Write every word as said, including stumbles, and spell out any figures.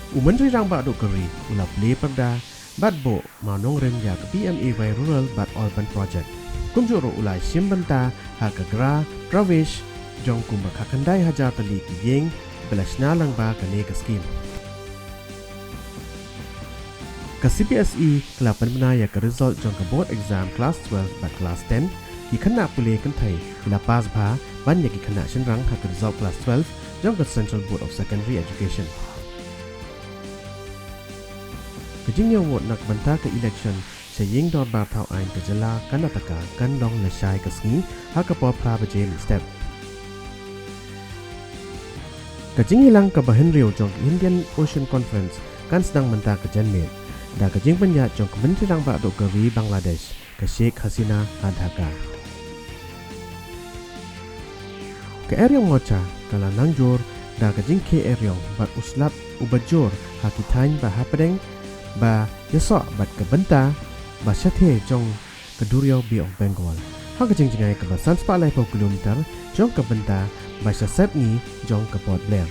U Myntri Rangbah Duh ka Ri u la plie pyrda bad buh mawnongrim ïa ka P M A Y Rural bad Urban Project. Kumjuh ruh u la shim bynta ha ka Grah Pravesh jong kumba khatkhyndai hajar tylli ki ïing ba la shna lyngba kane ka skhim. Ka C B S E ka la pynbna ïa ka result jong ka board exam class twelve bad class ten. Ki khynnah pule kynthei ki la pass bha ban ïa ki khynnah shynrang ha ka result class twelve jong ka Central Board of Secondary Education. Ka jingïoh vote na ka bynta ka election sha ïing dorbar thaw aiñ ka jylla Karnataka kan long lashai ka sngi ha ka por phra baje mynstep. Ka jingïalang kaba hynriew jong ka Indian Ocean Conference kan sdang mynta ka janmiet da ka jingpynïaid jong ka Myntri Rangbah Duh ka Ri Bangladesh, ka Sheikh Hasina ha Dhaka. Ka Eriong Mocha ka la nang jur da ka jingkhie eriong bad u slap uba jur ha ki thaiñ ba hapdeng ba ïasoh bad ka bynta ba shathie jong ka duriaw Bay of Bengal ha ka jingjngai kaba san spah laiphew kilometer jong ka bynta ba sha sepngi jong ka Port Blair.